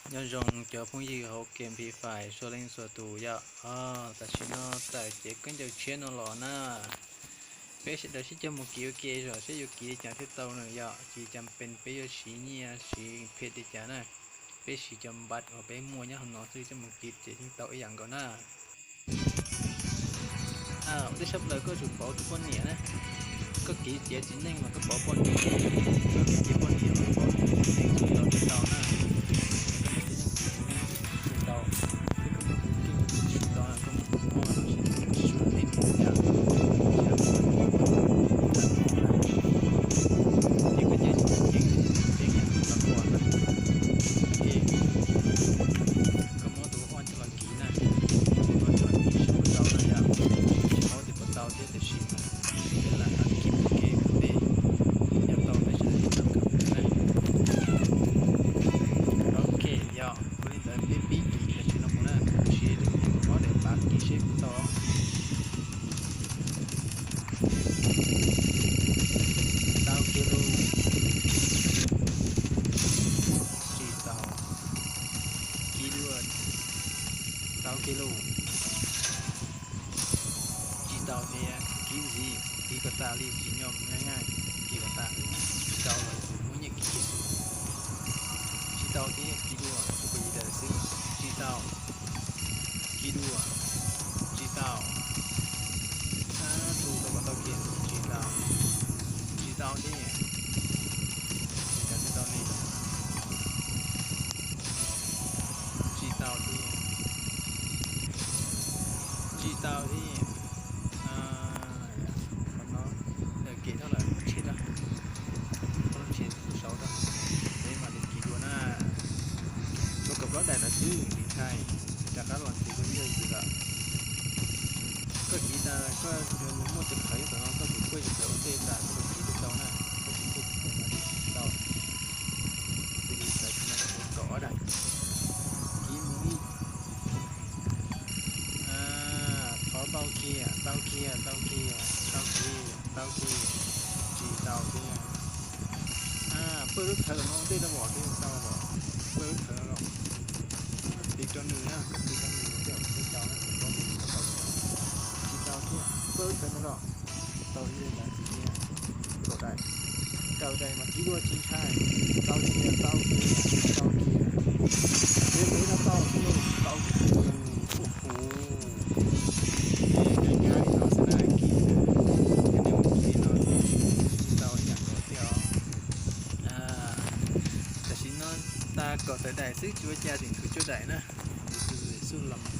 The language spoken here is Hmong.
Nyob zoo cov phooj ywg hauv game Free Fire txhua leej txhua tus yom. Tam sim no tawm cev khaub ncaws tshiab no los na. Peb sawv daws sib cog mus kiv ua ke zom seb yuav kiv li cas thiaj tau na yom. Tsis cas pes peb yuav siv nyiaj siv phem li cas na. Peb siv cov npav uas peb muaj nyob hauv no xwb coj mus kiv ces yeej tau ib yam nkaus na. Ua tej sab plaws koj tsum pauv tus poj niam na. Koj kiv tiav txiv neej mas koj pauv poj niam, koj kiv tiav poj niam mas pauv txiv neej tsis tau thiaj tau na. Koj muaj txiv neej tsis tau, thiab koj muaj tus kheej tsis tau na, koj muaj tus mob los sis tus tsis tshua phem yom. Ces koj cia li ceev ceev yam tus lab koj na. Koj muab tus ua coj los kiv na, tus ua coj los kiv seb puas tau na yom. Tsis paub tias puas tau thiab tiam sis mas peb lam kiv ua ke ua ntej, yog tau peb sawv daws yeej tau kawm na. Ok yog, ua li ntawd peb pib kiv tam sim no mus na, kuv siv lub mob daim pav kiv seb puas tau. Tau kiag lauj. Tsis tau. Kiv dua. Tau kiag lauj. Tsis tau thiab, kiv ntxiv, kiv kom tas li, tsim nyog mus nyob nyob, kiv kom tas, tsis tau lawm muab nyiaj kiv xwb. Tsis tau thiab, kiv dua, tsuas pais li ntawd xwb, tsis tau. Kiv dua, tsis tau. Ab, tus tau kom tau kiag, tsis tau. Tsis tau thiab, tsis tau li. Tsis tau thiab, tsis tau thiab. Qhov no, kev thauj lawm, tshem rau, thauj lub tshem saud rau, peb mam li kiv dua na. Tsuas kom plaub daim lawm xwb, ntxiv ntshai, rov qab los ntxiv dua ib zaug ntxiv lawm. Koj kiv tas koj muaj cov khawv nyob tom no koj tsuas kuaj cov khawv ua ntej tas koj los kiv thiaj tau na, koj tsis kuaj cov khawv mas tsis tau. Xws li tam sim no kuv kaum ob daim, kiv mus ib. Thov tau kiag, tau kiag, tau kiag, tau kiag, tau kiag. Tsis tau thiab. Pawg lub khawv tom no ua ntej tau pom tias tau pom, pawg lub khawv no los tiv rau nws na, koj tiv rau nws thiaj tau na, tsis paub tias tau tsis tau. Tsis tau thiab, pawg lub khawv no los tau li ntawd ntxiv thiab. Kaum daim, kaum daim mas kiv dua tsis ntshai, tau kiag, tau kiag, tau kiag. Peb no tau, tau kiag, ua kuv, nyab li no xwb na, kiv, nej mus kiv li no tsis tau ib yam nkaus thiab os. Tam sim no tas kaum tawm daim xwb tsis ua cas, tseem tshuav cuaj daim na. Kuv tus xub los mas